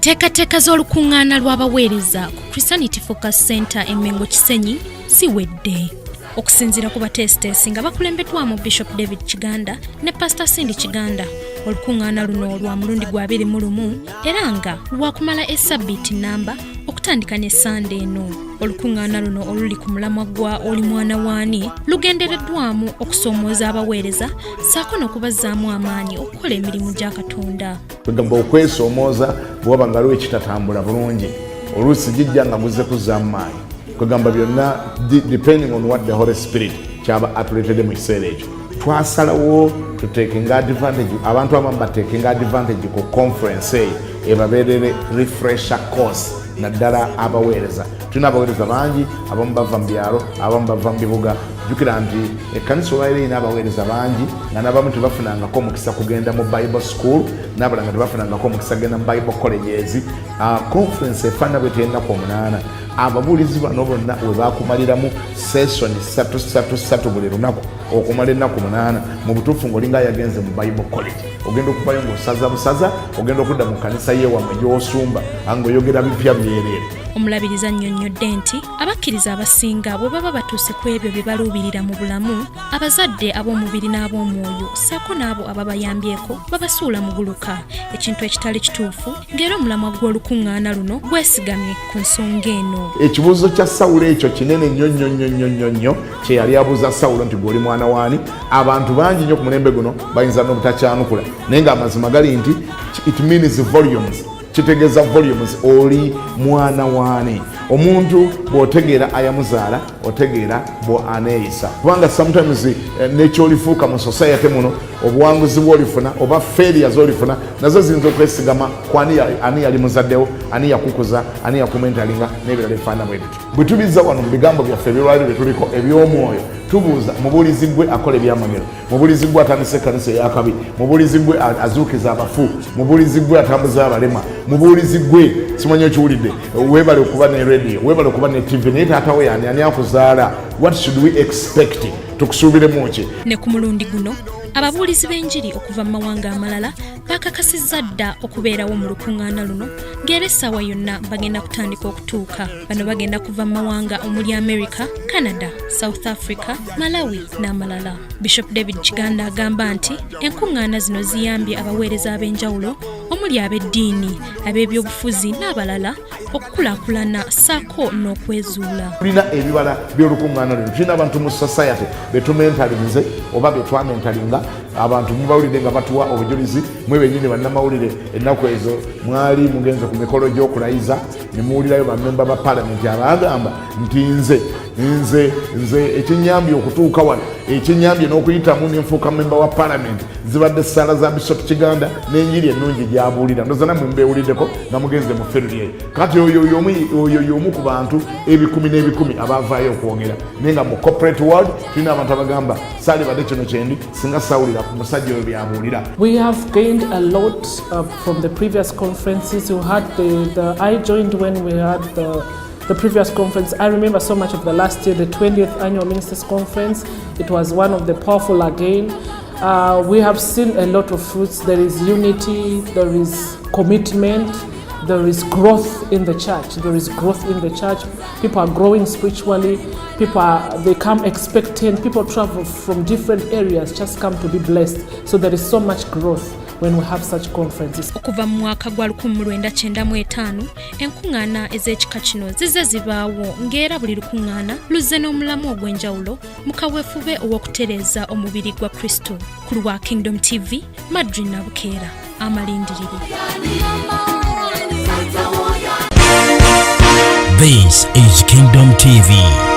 Enteekateeka z'olukuŋŋaana lw'abaweereza ku Christianity Focus Center e Mengo Kisenyi ziwedde. Okusinziira ku bateesiteesi nga bakulembeddwamu Bishop David Kiganda ne Pastor Cindy Kiganda, olukuŋŋaana luno lwa mulundi gwa 21 era nga lwakumala essabbiiti nnamba okutandika ne Ssande eno. Olukuŋŋaana luno oluli ku mulamwa gwa Oli Mwana W'ani lugendereddwamu okusoomooza abaweereza ssaako n'okubazzaamu amaanyi okukola emirimu gya Katonda. Kwegamba okwesoomooza bwewaba nga waliwo ekitatambula bulungi, oluusi gijja nga guzze kuzzaamu maanyi. Kwegamba byonna depending on what the Holy Spirit kyaba atuleetedde mu kiseera ekyo. Twasalawo tuteekenga advantage, abantu abamu bateekenga advantage ku conference eyo ebabeerere refresher course, naddala abaweereza. Tulina abaweereza bangi, abamu bava mu byalo, abamu bava mu bibuga. Jjukira nti ekkanisa olwaliro erina abaweereza bangi nga n'abamu tebafunangako omukisa kugenda mu Bible school, n'abalala nga tebafunangako omukisa kugenda mu Bible colleges. Conference efaanana bwetyo ennaku 8, ababuulizi bano bonna we bakumaliramu session 3 3 3 buli lunaku okumala ennaku 8. Mu butuufu ng'olinga yagenze mu Bible college, ogenda okuvayo ng'osaza busaza, ogenda okudda mu kkanisa yeewamwe gy'osumba ng'oyogera bipya byereere. Omulabirizi annyonnyodde nti abakkiriza abasinga bwe baba batuuse ku ebyo bye baluubirira mu bulamu, abazadde ab'omubiri n'ab'omwoyo ssaako n'abo ababayambyeko babasuula muguluka, ekintu ekitali kituufu, ng'era omulamwa gw'olukuŋŋaana luno gwesigamye ku nsonga eno. Ekibuuzo kya Sawulo ekyo kinene nnyo nnyo nnyo nnyo nnyo nnyo kye yali abuuza Sawulo nti gw'oli mwana waani. Abantu bangi nnyo ku mulembe guno bayinza n'obutakyanukula, naye ng'amazima gali nti it means volumes, kitegeeza volumes. Oli mwana waani? Omuntu bw'otegeera ayamuzaala, otegeera bw'aneeyisa, kubanga sometimes nekyolifuuka mu society muno, obuwanguzi bwolifuna oba failure zolifuna nazo ziyinza okwesigama ku ani yali muzaddewo, ani yakukuza, ani yakumentalinga n'ebirala ebifaanana bwe bityo. Bwe tubiza wano mu bigambo byaffe ebyolwaliro bye tuliko eby'omwoyo, tubuuza mubuulizi gwe akola ebyamagero, mubuulizi gwe atandise ekkanisa eyakabi, mubuulizi gwe azuukiza abafu, mubuulizi gwe atambuza abalema, mubuulizi gwe simanyi okiwulidde, weebale okuba ne radio, weebale okuba ne TV, naye taata we yani? Ani akuzaala? What should we expect? Tukusuubiremu ki? Ne ku mulundi guno ababuulizi b'enjiri okuva mu mawanga amalala bakakasizza dda okubeerawo mu lukuŋŋaana luno, ng'era essaawa yonna bagenda kutandika okutuuka. Bano bagenda kuva mu mawanga omuli America, Canada, South Africa, Malawi n'amalala. Bishop David Kiganda agamba nti enkuŋŋaana zino ziyambye abaweereza ab'enjawulo omuli ab'eddiini, ab'ebyobufuzi n'abalala okukulaakulana ssaako n'okwezuula. Tulina ebibala by'olukuŋŋaana luno. Tulina abantu mu society betumentalinze oba betwamentalinga. Abantu mubawulidde nga batuwa obujulizi. Mwe bennyini bannamawulire, ennaku ezo mwali mugenze ku mikolo gy'okulayiza ne muwulirayo bamemba ba palamenti abagamba nti nze ekinyambye okutuuka wano, ekinyambye n'okuyitamu nenfuuka memba wa palamenti, zibadde ssaala za Bishop Kiganda n'enjiri ennungi gyabuulira. Ndoza nammwe mubeewuliddeko nga mugenze mu field eyo. Kati oyo y'omu ku bantu ebikumi n'ebikumi abavaayo okwogera. Naye nga mu corporate world tulina abantu abagamba, "Saalibadde kino kyendi singa sawulira ku musajja oyo byabuulira." We have gained a lot from the previous conferences. We had the I joined when we had the previous conference. I remember so much of the last year, the 20th annual ministers conference. It was one of the powerful again. We have seen a lot of fruits. There is unity, there is commitment, there is growth in the church. There is growth in the church. People are growing spiritually. They come expectant. People travel from different areas, just come to be blessed. So there is so much growth when we have such conferences. Okuva mu mwaka gwa 1995, enkuŋŋaana ez'ekika kino zizze zibaawo, ng'era buli lukuŋŋaana luzze n'omulamu ogw'enjawulo mu kaweefube ow'okutereeza omubiri gwa Kristo. Ku lwa Kingdom TV, Madrin Nabukeera, amalindiriri. This is Kingdom TV.